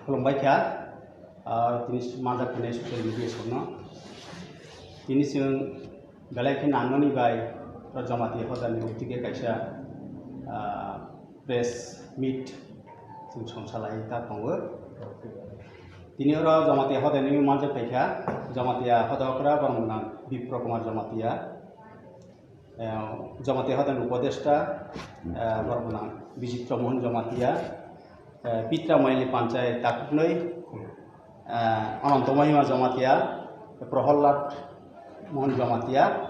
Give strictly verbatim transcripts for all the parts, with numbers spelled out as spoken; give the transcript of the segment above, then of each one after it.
Khulumbai kha, ah, tini manjak phainai social media songno. Tini chwng belai khe nangmani bai, o Jamatia hodani ukti khe kaisa, ah, press meet chwng songsalai ta tongo. Tini oro Jamatia hodani manjak phaikha, Jamatia hoda okra borok nang Bipro Kumar Jamatia. Eh, Jamatia hodani upodeshta, eh, borok nang Bijitra Mohan Jamatia, eh, Pitra Moyali Panchayat takhuknwi, eh, Ananto Mohima Jamatia, Prohlad Mohan Jamatia,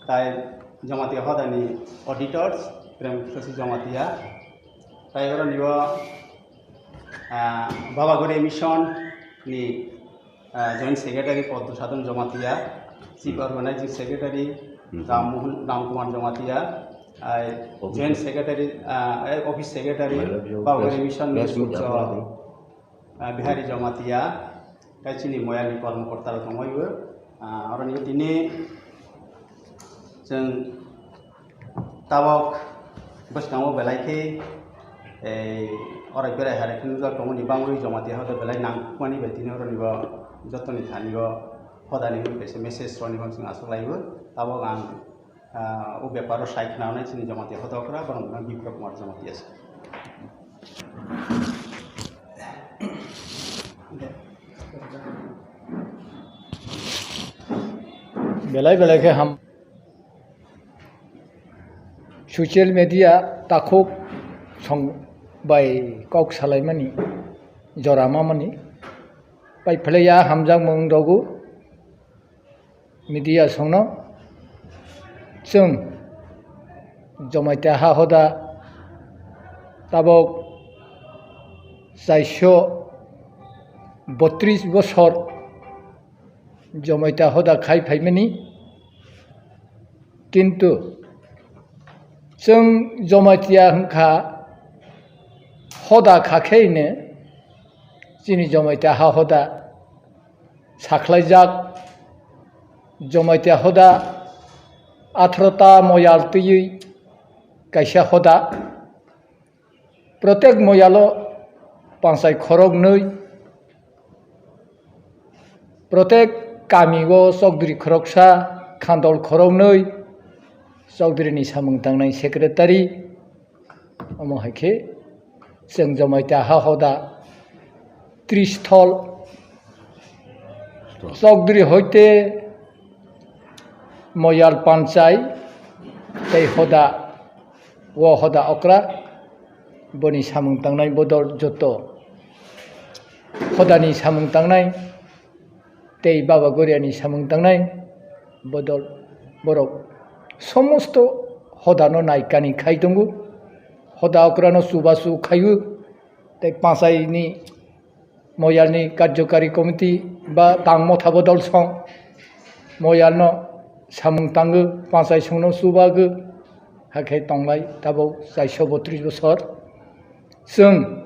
tai Jamatia hodani auditors Prem Shashi Jamatia, tai oro nibo, eh, Babagori Mission ni, eh, Joint Secretary Padma Sadhan Jamatia, Chief Organizing Secretary Ram Mohan, Ram Kumar Jamatia, ai Joint Secretary, eh, Office Secretary Babagori Mission ni Surjo, ah, Bihari Jamatia, tai chini Moyalni kormokorta rok tongwi o. Ah, oroni tini chwng tabok bwskango belai khe, eh, orai berai harai khe nujak tongmani bangwi Jamatia hoda belai nangkukmani bai tini oroni bo jotoni thani o hodani wngwi kaisa message rwni hwn chwng achuk lai o. Tabok ang Ah, o beparo sai khna nai chini Jamatia hoda okra, borok no Bipro Kumar Jamatia se. Belai belai khe ham. Social media takhuk song bai kok salaimani, jora mamani. Pai phlaiya hamjakmung rogo. Media songno chwng Jamatia ha hoda tabok chaiso botris bosor Jamatia hoda khai phaimani, kintu chwng Jamatia hwnkha hoda kha khe hwnwi chini Jamatia ha hoda sakhlaijak. Jamatia hoda atharota moyal twiwi kaisa hoda. Protek moyalo panchai khoroknwi, protek kamio chokdri khoroksa, khandol khoroknwi, chokdrini samung tangnai secretary, Omo hai khe chwng Jamatia ha hoda tris thol, Chokdri hoite Moyal Panchai tei hoda, o hoda okra, boni samung tangnai bodol joto hodani samung tangnai tei Baba Goriani samung tangnai bodol borok somosto hodano naikani khai tongo. Hoda okrano chubachu khaio tei Panchaini Moyalni Karjokari Committee ba tang motha bodol song Moyalno samung tango, Panchai songno chubago, hakhe tonglai tabok chaiso botris bosor. Chwng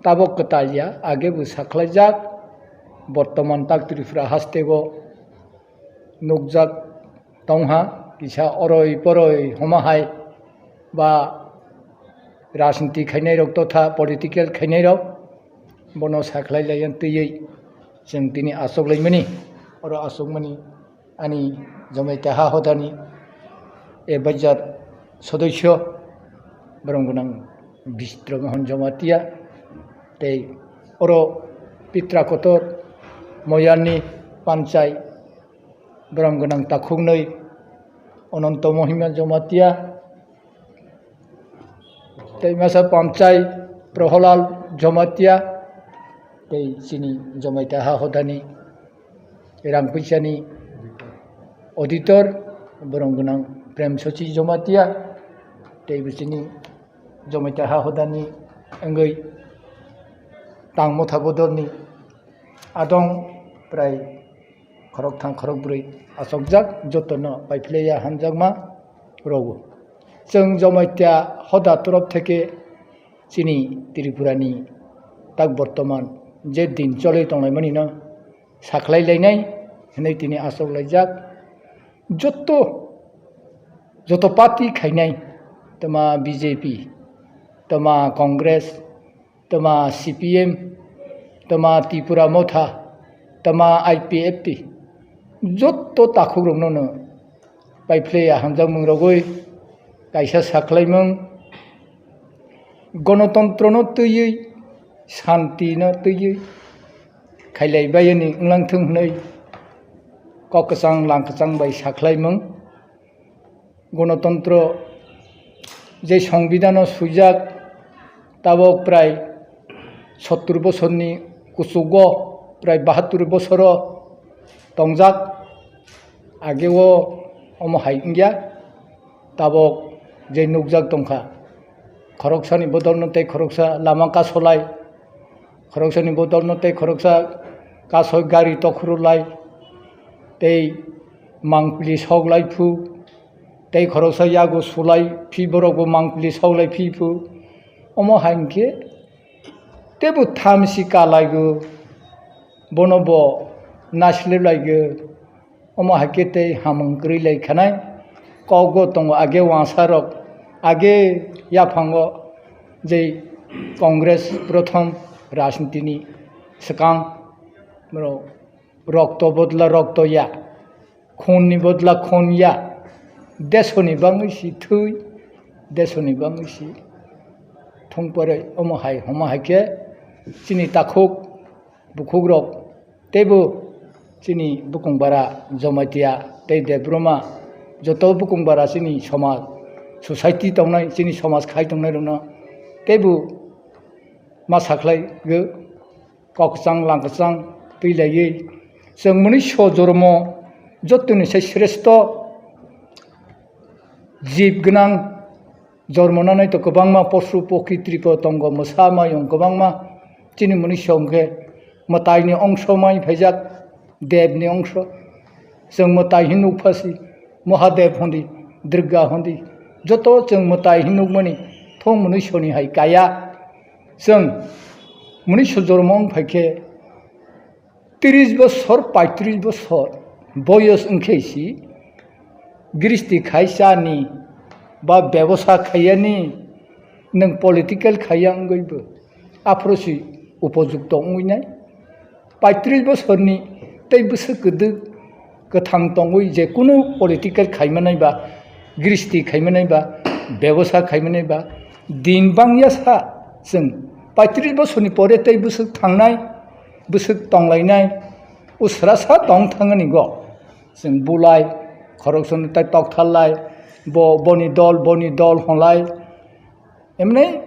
tabok kwtal ya, age bo sakhlaijak, bortoman tak Tripura hasteo nukjak tongha, kisa oroi poroi homa hai ba rajniti khainai rok totha political khainai rok bono sakhlai laiya twiwi chwng tini achuk laimani, oro achukmani ani Jamatia ha hodani advisor sodosyo borong gwnang Bistra Mohan Jamatia tei oro Pitra Kotor Moyalni Panchai borong gwnang takhuknwi Ananto Mohima Jamatia tei masa Panchai Proholal Jamatia tei chini Jamatia ha hodani rang puisani auditor, borong gwnang Prem Sochi Jamatia, tei bichini Jamatia ha hodani wngwi tang motha bodolni adong prai khoroktham khorokbrwi achokjak, jotono paiphlaiya hamjakma rogo. Chwng Jamatia hoda torof theke chini Tripurani tak bortoman je din cholwi tonglaimani no sakhlai lainai hwnwi tini achuk laijak. Joto, joto party khainai, tama B J P, tama Congress, tama C P M, tama Tripura Motha, tama I P F T, jotto takhukrokno no paiphlaiya hamjakmung rogwi kaisa sakhlaimung, gonotontrono twiwi, santino twiwi khailai bayani wnglang thung hwnwi kok kwchang lang kwchang bai sakhlaimung. Gonotontro je songbidano swijak, tabok prai sottur bosorni kuchugo, prai bahattur bosoro tongjak, ageo omo hai wngya, tabok je nukjak tongkha, khoroksani bodolno tei khoroksa lama kasolai, khoroksani bodolno tei khoroksa kasoi gari tokhorulai, tei mangpili soklai phu, tei khoroksa yago sulai phi, borokbo mangpili soklai phi phu. Omo hai hwnkhe teibo thamsi kalaigo, bono bo nasilep laigo. Omo hai khe tei hamung kwrwi lai khanai kokbo tongo, age wansarok, age yaphango je Congress prothom rajnitini swkang, borok rokto bodla rokto ya, khunni bodla khun ya, desoni bangwi si thwi, desoni bangwi si thung pore. Omo hai, omo hai khe chini takhuk bukhukrok teibo chini bukung bara Jamatia tei Debbarma, joto bukung bara chini somaj, society tongnai, chini somaj khai tongnairokno teibo ma sakhlaigo, kok kwchang lang kwchang twi laiwi. Chwng mwnwi so jormo jottoni sai sreshto jib gwnang. Jormo nanai to kwbangma posu pokhi triko tongo, mwsa mayung kwbangma. Chini mwnwi songkhe mwtaini ongso mai phaijak, debni ongso. Chwng mwtai hin nukphasi, Mahadev hondi, Durga hondi. Joto chwng mwtai hin nukmani thung mwnwi soni hai kaya. Chwng mwnwi so jormo wng phaikhe, tris bosor, paitris bosor boyos wngkhe si gristi khai chani ba bebosa khaiyani, nwng political khaiya wngwibo aphuru si upojukto wngwi nai. Paitris bosorni tei bwswk kwdwk kwthang tongwi je kunu political khaimanai ba, gristi khaimanai ba, bebosa khaimanai ba, din bangya sa chwng paitris bosorni pore tei bwswk thangnai, bwswk tonglainai, usra sa tong thangani go. Chwng bulai, khoroksano tei tokthar lai, bo, boni dol, boni dol honlai. Emne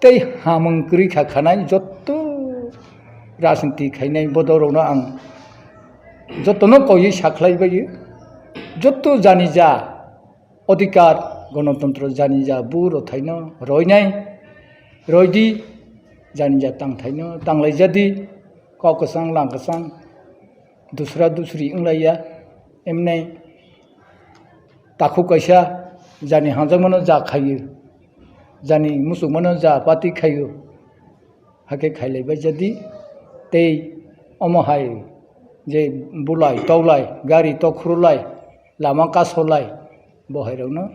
tei hamung kwrwi kha khanai jotto rajniti khainai bodolrokno ang jottono koiwi sakhlai baio. Jotto jani ja odhikar, gonotontro jani ja bu rothaino roinai, roidi, jani ja tangthaino tanglaijadi, kok kwchang lang kwchang, dusra dusri wnglaiya, emnai takhuk kaisa jani hamjakmano ja khaio, jani muchukmano ja pati khaio, hakhe khailaibai jadi, tei omo hai je bulai toklai, gari tokhorulai, lama kasolai, bo hairokno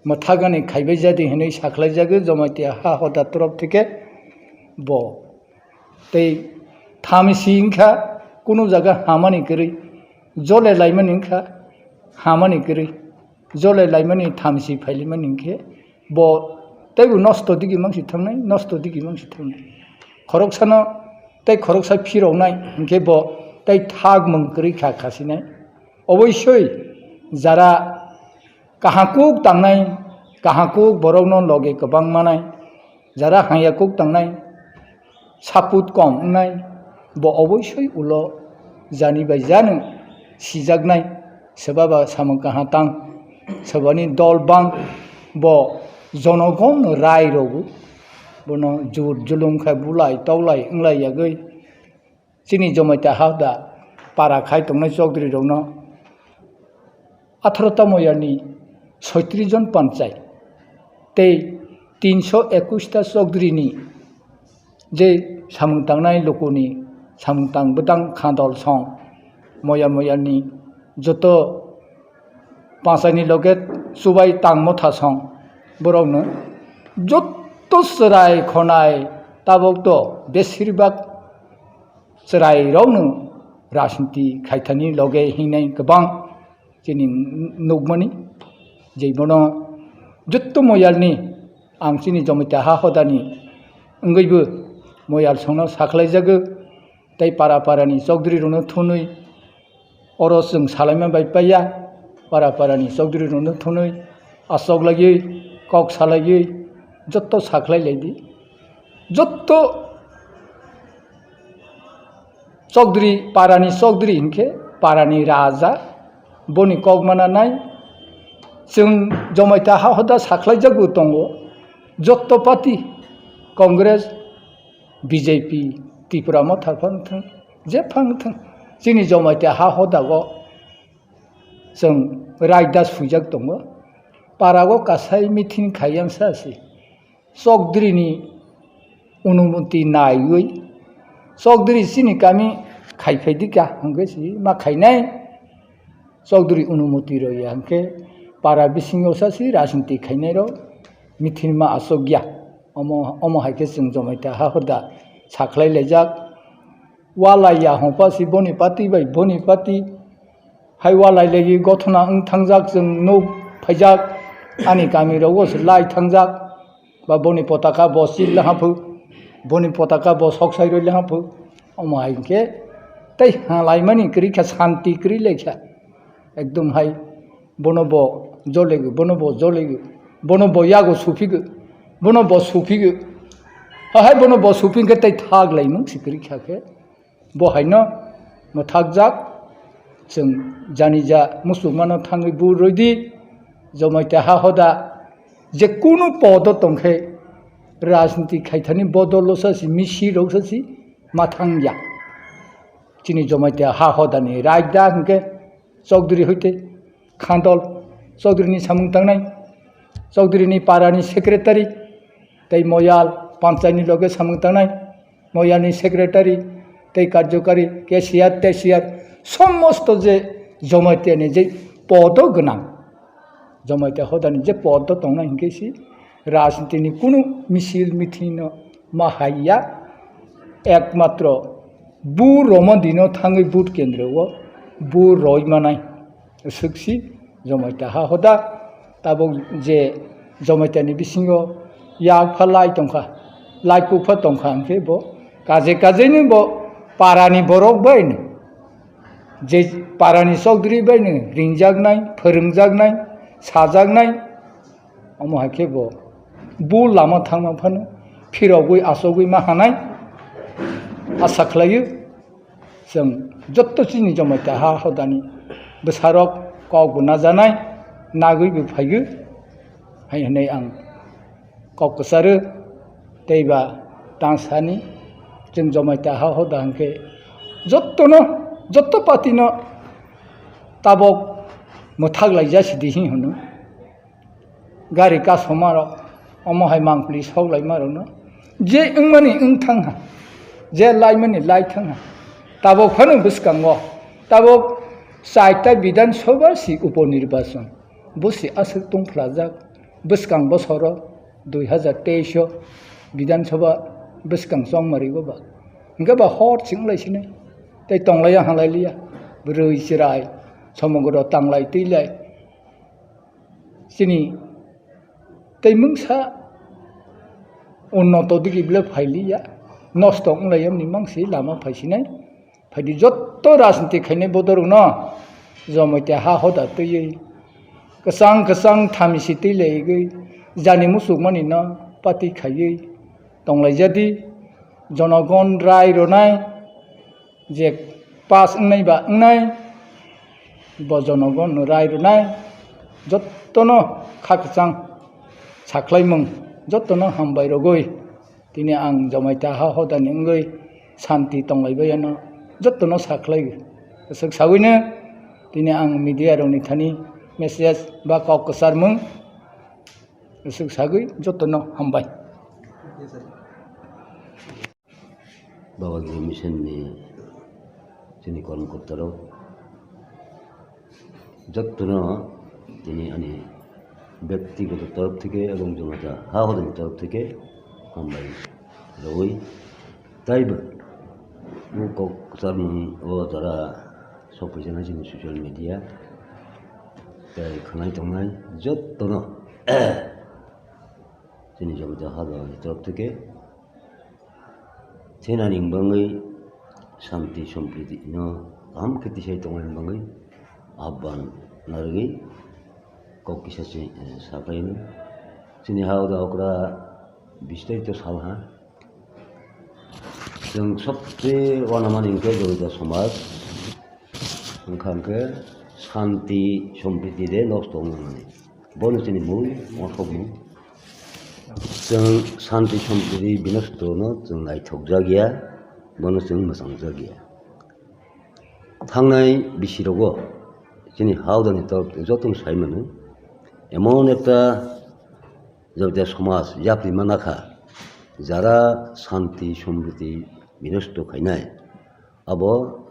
mwthagani khaibai jadi hinwi sakhlaijagwi Jamatia ha hoda torop thike bo. Tei thamsi wngkha kunu jaga hamani kwrwi, jole laimani wngkha hamani kwrwi, jole laimani thamsi phailaimani wngkhe bo teibo nosto digi mangsi thangnai, nosto digi mangsi thangnai. Khoroksano tei khoroksa phiroknai hwnkhe bo tei thakmung kwrwi kha khasinai. Oboisoi jara kahakuk tangnai, kahakuk borokno loge kwbang manai, jara hangya kuk tangnai, saput kom wngnai, bo oboisoi ulo jani bai jani sijaknai, swbaba samung kaha tang, swbani dol bang, bo jonogon rai rogo, bono jur julum khai bulai toklai wnglai yagwi, chini Jamatia ha da para khai tongnai chokdri rokno atharo ta moyarni soitris jon panchai tei tinso ekush ta chokdrini je samung tangnai lukuni samung tang bwtang kha dol song moyar moyarni joto panchaini loge chubai tang motha song borokno jotto chwrai khonai Tabok to besirbak chwrairokno rajniti khaithani loge hingnai kwbang chini nukmani, je bono jotto moyalni ang chini Jamatia ha hodani wngwibo moyal songno sakhlaijago. Tei para parani chokdri rokno thunwi oro chwng salaima bai paiya, para parani chokdri rokno thunwi achok laiwi kok salaiwi jotto sakhlai laidi. Jotto chokdri, parani chokdri hinkhe parani raja, boni kok mana nai. Chwng Jamatia ha hoda sakhlaijagwi tongo, jotto party, Congress, B J P, Tipra Motha phang thang, je phang thang, chini Jamatia ha hodago chwng raida swijak tongo. Parago kasai meeting khaiyang sa si. Chokdrini onumoti naiwi, chokdri chini kami khaiphai dika hwnkhe si ma khainai. Chokdri onumoti rwya hwnkhe para bisingo sa si rajniti khainairok meeting ma achukya. Omo, omo hai khe chwng Jamatia ha hoda sakhlai laijak. Walaiya hwnpha si boni party bai boni party hai walai laiwi gothona wng thangjak, chwng nuk phaijak, ani kami rogo se lai thangjak, ba boni potaka bo chil haphu, boni potaka bo sok sai roi haphu. Omo hai khe tei ha laimani kwrwi kha, santi kwrwi lai kha. Ekdom hai bono bo jolego, bono bo jolego, bono bo yago suphigo, bono bo suphigo. Ha hai bono bo suphi khe tei thak lai nung si kwrwi kha khe. Bo haino mwthakjak, chwng janija muchungmano thangwi bur rwidi, Jamatia ha hoda je kunu podo tongkhe rajniti khaithani bodol lo sa si, misi rok sa si ma thangya. Chini Jamatia ha hodani raida hwnkhe Chowdhury hoite Khandol Chowdhuryni samung tangnai, Chowdhuryni parani secretary, tei Moyal panchayatni loge samung tangnai, Moyalni secretary, tei karjokari, cashier, tashier, somosto je Jamaitiani je podo gwnang, Jamatia hodani je podo tongnai hinkhe si rajnitini kunu misil meeting no ma haiya, ekmatro bu romandino thangwi vote kendro o bu roi manai. Swksi Jamatia ha hoda, tabok je Jamaitiani bisingo yak pha lai tongkha, lai kuk pha tongkha, hwnkhe bo kaje kaje ni bo parani borok bai no, je parani Chowdhury bai no ringjaknai, phwrwngjaknai, sajaknai, omo hai khe bo bu lama thangma phano phirogwi achogwi ma hanai asa khlaio. Chwng jotto chini Jamatia ha hodani bwsarok kok bo najanai, nagwi bo phaigo hai hwnwi ang kok kwcharo. Tei ba tang sani chwng Jamatia ha hoda hwnkhe jottono, jotto party no tabok mwthak laijak sidi hi hwno. Gari kasoma rok, omo hai mangpili sok laima rokno je wngmani wng thang ha, je laimani lai thang ha. Tabok phano bwskango, tabok chaita Bidhan Sabha si upo nirbachon, bo si aswk tong phlajak bwskang bosoro dui hazar teis o Bidhan Sabha bwskang chongmari go ba. Hwnkhe ba hor ching lai sini tei tong lai ya, ha lai liya, bwrwi chwrai somogro tang lai twi lai. Chini tei mungsa unnoto digi bile phailiya, nosto wnglaiyamni mangsi lama phaisinai. Phaidi jotto rajniti khainai bodorokno Jamatia ha hoda twiwi kwchang kwchang thamisi twi laigwi jani muchukmani no pati khaiwi tonglaijadi. Jonogon rai ronai je pass wngnai ba wngnai, bo jonogon rai rwnai, jottono kha kwchang sakhlaimung, jottono hambai rogwi tini ang Jamatia ha hodani wngwi santi tonglaibai ano jottono sakhlai. Aswk sawino tini ang media rokni thani message ba kok kwcharmung aswk sagwi jottono hambai. Baba Giri Mission ni chini kormokorta rok jottono tini ani byaktigoto torof theke ebong Jamatia ha hodani torof theke hambai. Rwi taibo o kok kwcharmung o jora sokphaijak nai chini social media tei khwnai tongnai jotono chini Jamatia Hardware ni torop theke thinani bagwi shanti sompriti no kaham khe tisai tongna bagwi ahban narwgwi kok kisa se, eh, saklaino. Chini Hardware okra bistarito salha. Chwng sobse uanamani hinkhe Jamatia somaj wngkha hinkhe shanti sompriti de nosto wngmani. Bono chini mul mosokmung. Chwng shanti sompriti binosto no chwng naithokjak ya, bono chwng mwchangjak ya. Thangnai bisirogo chini Hardware ni torop jotono sai mano, emon ekta Jamatia somaj yapri manakha, jara shanti sompriti binosto khainai, abo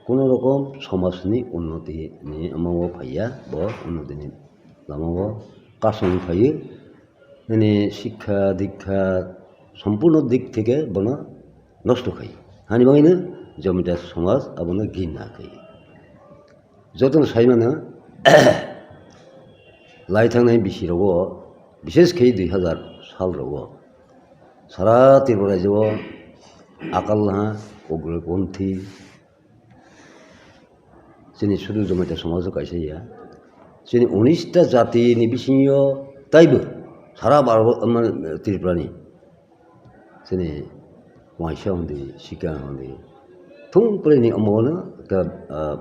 kono rokom somajni unnoti ni omo phaiya, bo unnoti ni lama o kasong phaiyo. Nini sikha dikha sompurno dik theke bono nosto khai. Hani bagwino Jamatia somaj abono ghina khai. Jotono sai mano, lai thangnai bisirogo, bishesh khe dui hazar sal rogo, sara Tripura rajyo o akal ha, ugroponthi, chini sudu Jamatia somaj o kaisa ya. Chini unis ta jati ni bisingo taibo sara Bharat, mane, Tripura ni chini waisa hwndi, sikha hwndi, thung pore ni omo no ekta, ah,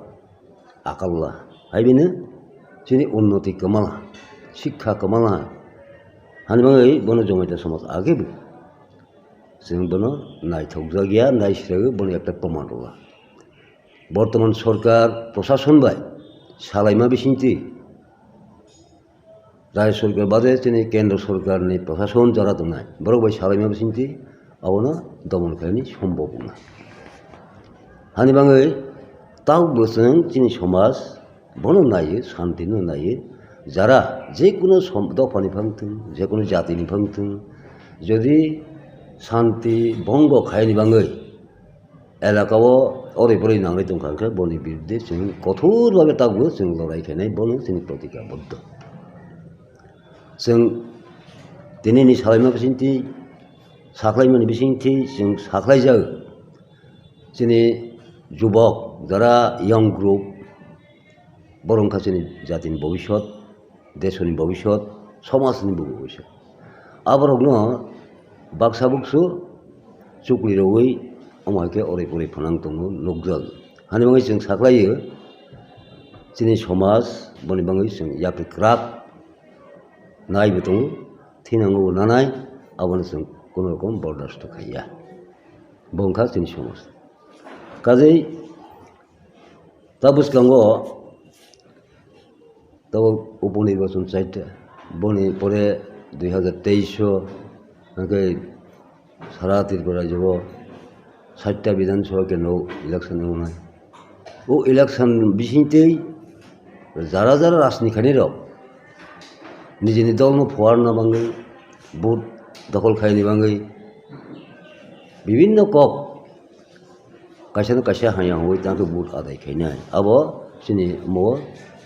akalla. Hai bini chini unnoti kwmala, sikha kwmala. Hani bagwi bono Jamatia somaj age bo chwng bono naithokjak ya, naisiragwi bono ekta proman rwla. Bortoman sorkar, prosason bai salaima bisingtwi, rajyo sorkar bade chini kendro sorkarni prosason jora tongnai, borok bai salaima bisingtwi abono domon khlaini sombob wngna. Hani bagwi tabukbo chwng chini somaj bono naiwi, santino naiwi, jara jekunu som-, dophani phang thung, jekunu jatini phang thung, jodi santi bongo khaini bagwi elaka o oroi poroi nangwi tongkha, hwnkhe boni biruddhe chwng kothor bhabe tabukbo chwng lorai khainai, bono chini protikaboddo. Chwng tinini salaima bisingtwi, saklaimani bisingtwi chwng saklaijak. Chini jubok, jara young group, borok wngkha chini jatini bobisot, desoni bobisot, somajni bo bobisot. Aborokno baksa buksu chukli rogwi omo hai khe oroi poroi phanang tongo nukjak. Hani bagwi chwng saklaio, chini somaj boni bagwi chwng yapri kwrak naibo tongo, thinango bo nanai, abono chwng kono rokom bordasto khaiya. Bo wngkha chini somaj. Kajei ta bwskango tabuk upo nirbachon chaita, boni pore dui hazar teis o hwnkhe sara Tripura rajyo o satta Bidhan Sabha kendro election wngnai. O election bisingtwi jara jara rajnikani rok nijini dolno phuarna bagwi, vote dokhol khaini bagwi bibinno kok kaisa no kaisa hamya hwnwi tangkhe vote adai khainai. Abo chini omo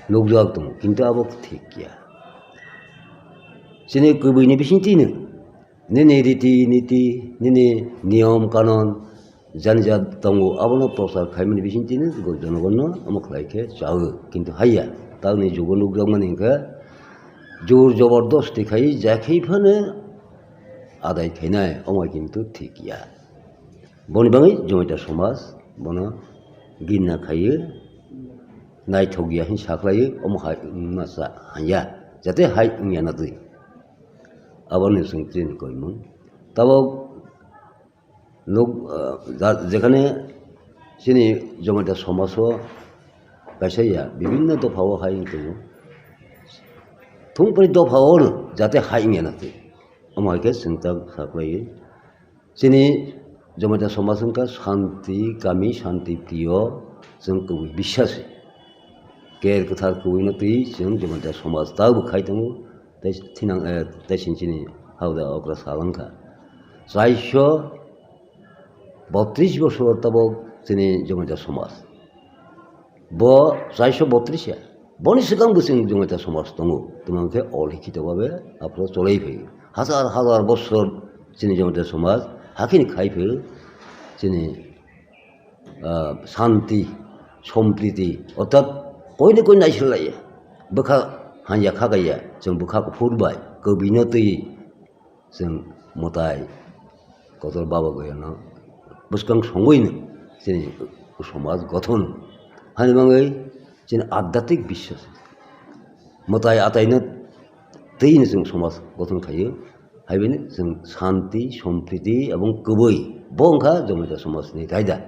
nukjak tongo, kintu abo thik ya. Chini kwbwini bisingtwino nini riti niti, nini niyom kanon, jani ja tongo, abono prochar khaimani bisingtwino jonogonno omo khlai khe chawi, kintu haiya. Tamni jugo nukjakmani hwnkhe jor jobordosti khai, ja khai phano adai khainai, omo kintu thik ya. Boni bagwi Jamatia somaj bono ginna khaiwi naithok ya hin saklaio, omo hai wngma cha hanya, jate hai wngya na twi. Aboni chwng chini koimung. Tabok nuk, ah, ja-, jekhane chini Jamatia somaj o kaisa ya bibinno dopha o hai wng tongo. Thung pori dopha o no jate hai wngya na twi. Omo hai khe chwng ta saklaiwi. Chini Jamatia somaj wngkha shanti kami, shanti priyo, chwng kubui biswasi. Ker kwthar kubuino twi chwng Jamatia somaj tabuk khai tongo, tei thinang, eh, tei chini, chini Hardware okra salangkha. Chaisho botris bosor tabok chini Jamatia somaj. Bo chaiso botris ya. Boni swkang bo chini Jamatia somaj tongo. Tamo khe olikhito babe aphuru cholai phaio. Hazar hazar bosor chini Jamatia somaj hakhini khai phaio chini, ah, shanti, sompriti, orthat koine koi naisilaiya. Bwkha hanya khakaiya, chwng bwkha kuphur bai, kwbwino twi chwng mwtai kotor baba goyano bwskang songwino chini somaj gothon. Hani bangwi chini adhyatmik biswas mwtai ataino twino chwng somaj gothon khaio. Haibini chwng shanti, sompriti ebong kwbwi bo wngkha Jamatia somajni raida.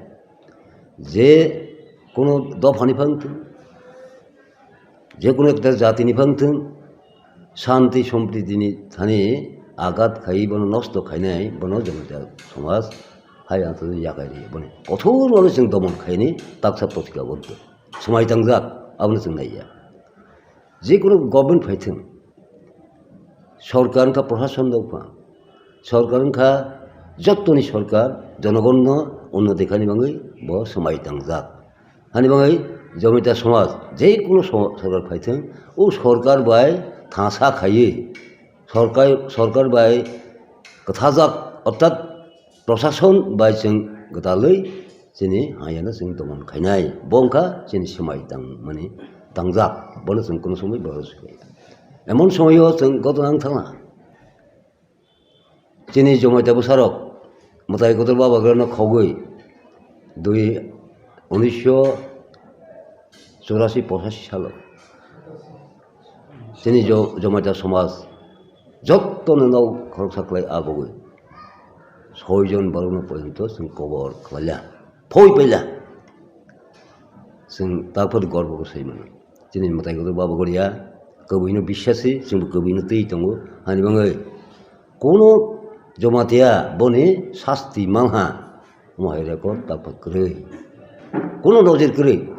Je kono dophani phang thung, je kono ekta jatini phang thung, shanti sompriti ni thani agat khai bono nosto khainai, bono Jamatia somaj hai ang yakai ri, bono kothor bhabe chwng domon khaini taksa protika boddo. Swmai tangjak, abono chwng naiya. Je kono government phai thung, sorkar wngkha, prosason wngkha, sorkar wngkha, jottoni sorkar, jonogonno unnoti khaini bangwi bo swmai tangjak. Hani bangwi Jamatia somaj, je kono so-, sorkar phai thung, o sorkar bai thangsa khaiwi, sorkar, sorkar bai kwthajak, orthat prosason bai chwng gwdalwi chini hayano chwng tomon khainai. Bo wngkha chini swmai tangmani tangjak. Bono chwng kono somoi bohoro swkaiya. Emon somoio chwng goto nang thangna. Chini Jamatia bwsarok mwtai kotor baba gorano khogwi dui, unisho churasi pochashi salo. Chini Jo-, Jamatia somaj jottoni nok khoroksa khlai agogwi soi jon borokno porjonto chwng kobor khlaila, phoi paila. Chwng taphor gorbo khe sai mano. Chini mwtai kotor baba goria kwbwino biswasi, chwngbo kwbwino twi tongo. Hani bangwi kono Jamatia boni sasti mangha. Omo hai record takphak kwrwi. Kono nojir kwrwi.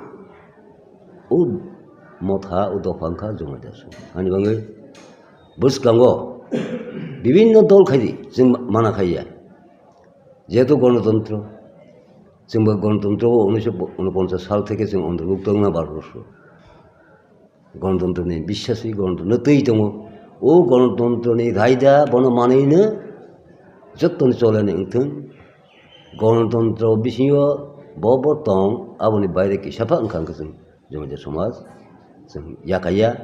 O motha, o dopha wngkha Jamatia somaj. Ani bangwi bwskango bibinno dol khaidi, chwng mana khaiya. Jehetu gonotantro, chwngbo gonotantro o unisho unoponchas sal theke chwng ontorbhukto wngna Bharatborso. Ganatantrani biswasi, ganatantro twi tongo. O ganatantrani raida bono manwino jottoni cholani wngthung. Ganatantro bisingo bo bo tong, aboni baire kisa pha wngkha hwnkhe chwng Jamatia somaj chwng yakaiya.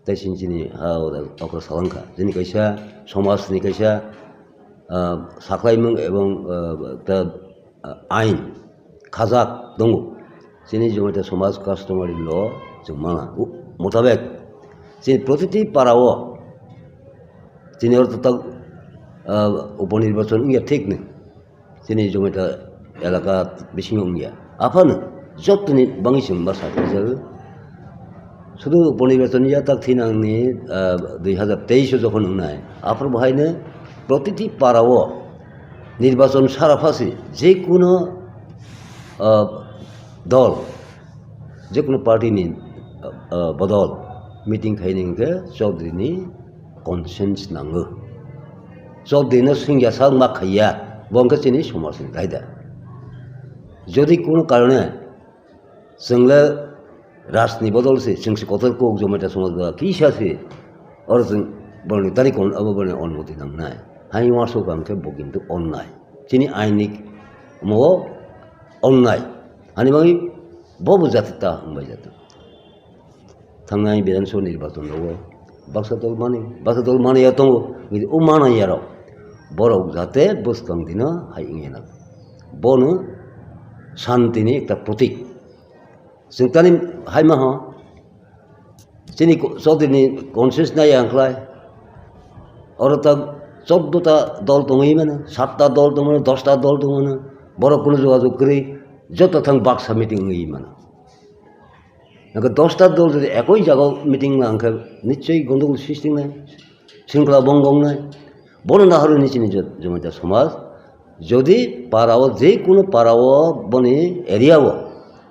Tei chini, chini ha okra salangkha. Chini kaisa somajni kaisa, ah, saklaimung ebong, ah, ta, ah, ain khajak tongo. Chini Jamatia somaj customary law chwng mana. U-, motabek chini protiti para o chini oro tak, ah, uponirbachon wngya thik ni. Chini Jamatia elaka bisingo wngya. Aphano jottoni bangwi chwng ma sakha jago. Sudu uponirbachon ya tak thinangni, ah, dui hazar teis o jokhon wngnai. Aphuru bahaino protiti para o nirbachon sara phasi je kuno, ah, dol, je kuno party ni, ah, bodol meeting khaini hwnkhe Chaudhary ni consent nango. Chaudhary no swngya sak ma khaiya, bo hwnkhe chini somaj ni raida. Jodi kuno karone chwng le rajni bodol se, chwng se kotor kok Jamatia somaj ba kisa se, oro chwng boroni tani kon abo boroni onmoti nangnai. Hai uansuk ang khe bo kintu onnai. Chini ainik mo onnai. Ani bagwi bo bo jati ta wngbai jati. Thangnai Bidhan Sabha nirbachon rogo baksa dol mani, baksa dol mani ya tongo, o mani ya rok. Borok jate bwskang dino hai wngya na. Bono shanti ni ekta protik. Chwng tani hai ma ho, chini ko-, Chaudhary ni conscience nai ang khlai. Oro ta chordo ta dol tongwi mano, satta dol tongwi mano, dosta dol tongwi mano. Borok kuno jogajog kwrwi, joto thang baksa meeting wngwi mano. Nokha dosta dol jodi ekoi jaga meeting ma hwnkhe nichoi gondogol sisting nai, shringkhola bong gong nai. Bono naharwi ni chini jo-, Jamatia somaj, jodi para o, je kuno para o boni area o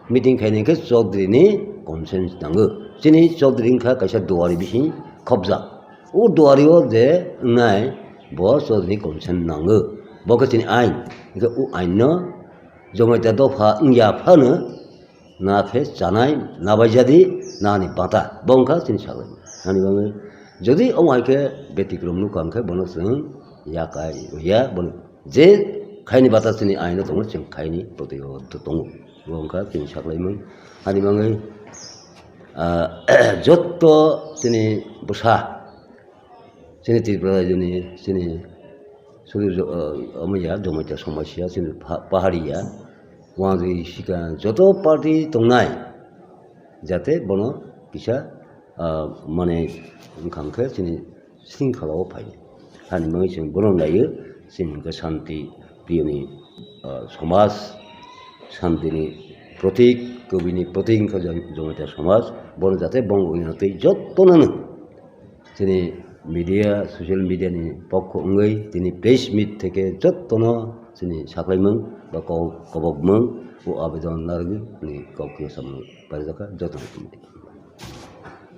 meeting khaini hwnkhe Chaudhary ni consent nango. Chini Chaudhary wngkha kaisa duari bising khopjak. O duari o je wngnai bo Chaudhary ni consent nango. Bo khe chini ain. Hingke o aino Jamatia dopha wngya phano na khe chanai, na bai jadi, nani bata. Bo wngkha chini saklai. Ani bagwi jodi omo hai khe betikrom nukha hwnkhe bono chwng yakai ya, bono je khaini bata chini aino tongo, chwng khaini protirodh tongo. Bo wngkha chini saklaimung. Ani bagwi, ah, jotto chini bwsa, chini Tripura rajyoni, chini sudu jo-, ah, omo ya, Jamatia somosya, chini pha-, pahari ya, wanjwi sika joto party tongnai, jate bono kisa, ah, mane wngkha hwnkhe chini sringkhala o phai. Hani bagwi chwng bono naiyo, chini hwnkhe shanti priyoni, ah, somaj, shantini protik, kubini protik wngkha Jam-, Jamatia somaj, bono jate bong wngya tei jottono no chini media, social media ni pokho wngwi tini press meet theke jottono chini saklaimung ba kok-, kobokmung o abedon narwgwi ni kok khe samung parijaka jottono committee.